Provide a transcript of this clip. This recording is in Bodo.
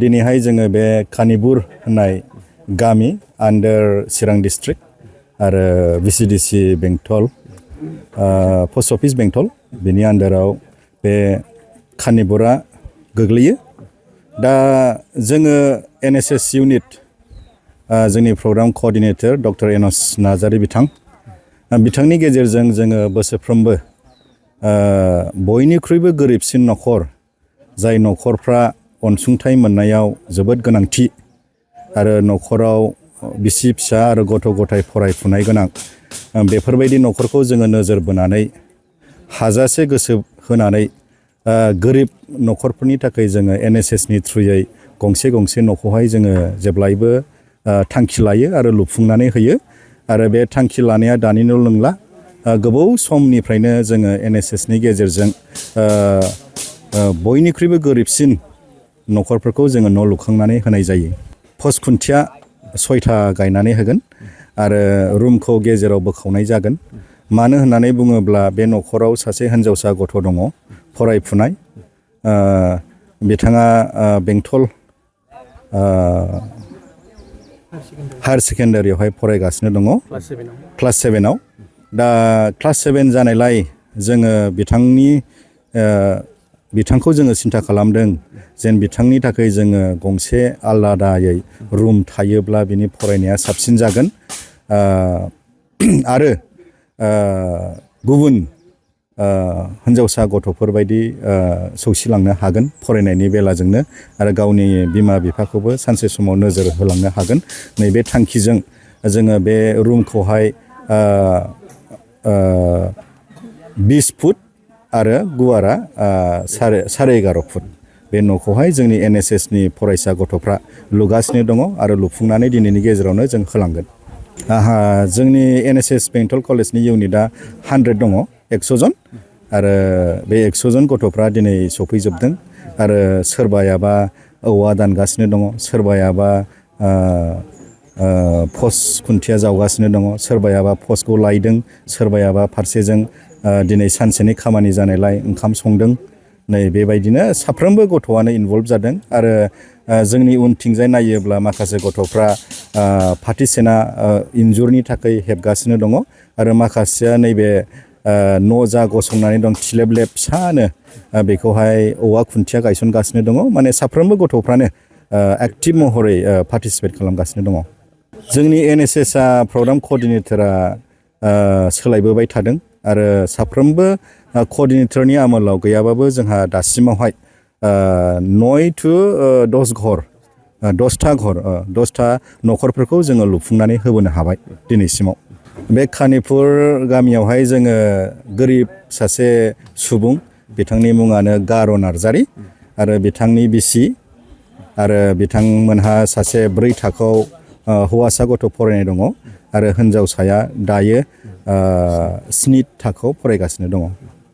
दिनैहाय जोङो बे कानिबुर होननाय गामि आन्डार चिरां डिस्ट्रिक्ट आरो VCDC बेंटल पस्ट अफिस बेंटल बेनि आन्डाराव बे कानिबुरा गोग्लैयो। दा जोङो NSS इउनिट जोंनि प्रग्राम कअर्डिनेटर डक्टर एनस नार्जारी बिथांनि गेजेरजों जोङो बोसोरफ्रोमबो बयनिख्रुइबो गोरिबसिन न'खर जाय न'खरफ्रा अनसुंथाइ मोननायाव जोबोद गोनांथि आरो न'खराव बिसि फिसा आरो गथ' गथाय फरायफुनाय गोनां बेफोरबायदि न'खरखौ जोङो नोजोर बोनानै हाजासे गोसो होनानै गोरिब न'खरफोरनि थाखाय जोङो NSSनि थ्रुयै गंसे गंसे न'खौहाय जोङो जेब्लायबो थांखि लायो आरो लुफुंनानै होयो आरो बे थांखि लानाया दानिल' नंला गोबाव समनिफ्रायनो जोङो NSSनि गेजेरजों बयनिख्रुइबो गोरिबसिन न'खरफोरखौ जोङो न' लुखांनानै होनाय जायो। पस्ट खुन्थिया 6था गायनानै होगोन आरो रुमखौ गेजेराव बोखावनाय जागोन। मानो होननानै बुङोब्ला बे न'खराव सासे हिनजावसा गथ' दङ फरायफुनाय बिथाङा बेंटल हायार सेकेन्डारियावहाय फरायगासिनो दङ क्लास 7आव। दा क्लास 7 जानायलाय जोङो बिथांखौ जोङो सिन्था खालामदों जेन बिथांनि थाखाय जोङो गंसे आलादायै रुम थायोब्ला बिनि फरायनाया साबसिन जागोन आरो गुबुन हिनजावसा गथ'फोरबायदि सौसिलांनो हागोन फरायनायनि बेलाजोंनो आरो गावनि बिमा बिफाखौबो सानसे समाव नोजोर होलांनो हागोन। नैबे थांखिजों जोङो बे रुमखौहाय 20 फुट आरो गुवारा 11.5 फुट बे न'खौहाय जोंनि NSSनि फरायसा गथ'फ्रा लुगासिनो दङ आरो लुफुंनानै दिनैनि गेजेरावनो जों होलांगोन। जोंनि NSS बेंटल कलेजनि इउनिटआ 100 दङ 100 जन आरो बे 100 जन गथ'फ्रा दिनै सफैजोबदों आरो सोरबायाबा औवा दानगासिनो दङ, सोरबायाबा पस्ट खुन्थिया जावगासिनो दङ, सोरबायाबा पस्टखौ लायदों, सोरबायाबा फारसेजों दिनै सानसेनि खामानि जानायलाय ओंखाम संदों। नै बेबायदिनो साफ्रोमबो गथ'आनो इनभल्भ जादों आरो जोंनि उनथिंजाय नायोब्ला माखासे गथ'फ्रा फाथिसेना इन्जुरनि थाखाय हेबगासिनो दङ आरो माखासेया नैबे न' जा गसंनानै दं थिलेबलेब फिसानो बेखौहाय औवा खुन्थिया गायसनगासिनो दङ। माने साफ्रोमबो गथ'फ्रानो एक्टिभ महरै पार्टिसिपेट खालामगासिनो दङ। जोंनि NSSआ प्रग्राम कअर्डिनेटरा सोलायबोबाय थादों आरो साफ्रोमबो कअर्डिनेटरनि आमोलाव गैयाबाबो जोंहा दासिमावहाय 9 to 10था न'खरफोरखौ जोङो लुफुंनानै होबोनो हाबाय दिनैसिमाव। बे कानिपुर गामियावहाय जोङो गोरिब सासे सुबुं बिथांनि मुङानो गार' नार्जारी आरो बिथांनि बिसि आरो बिथांमोनहा सासे 4 थाखोआव हौवासा गथ' फरायनाय दङ आरो हिनजावसाया दायो 7 थाखोआव फरायगासिनो दङ।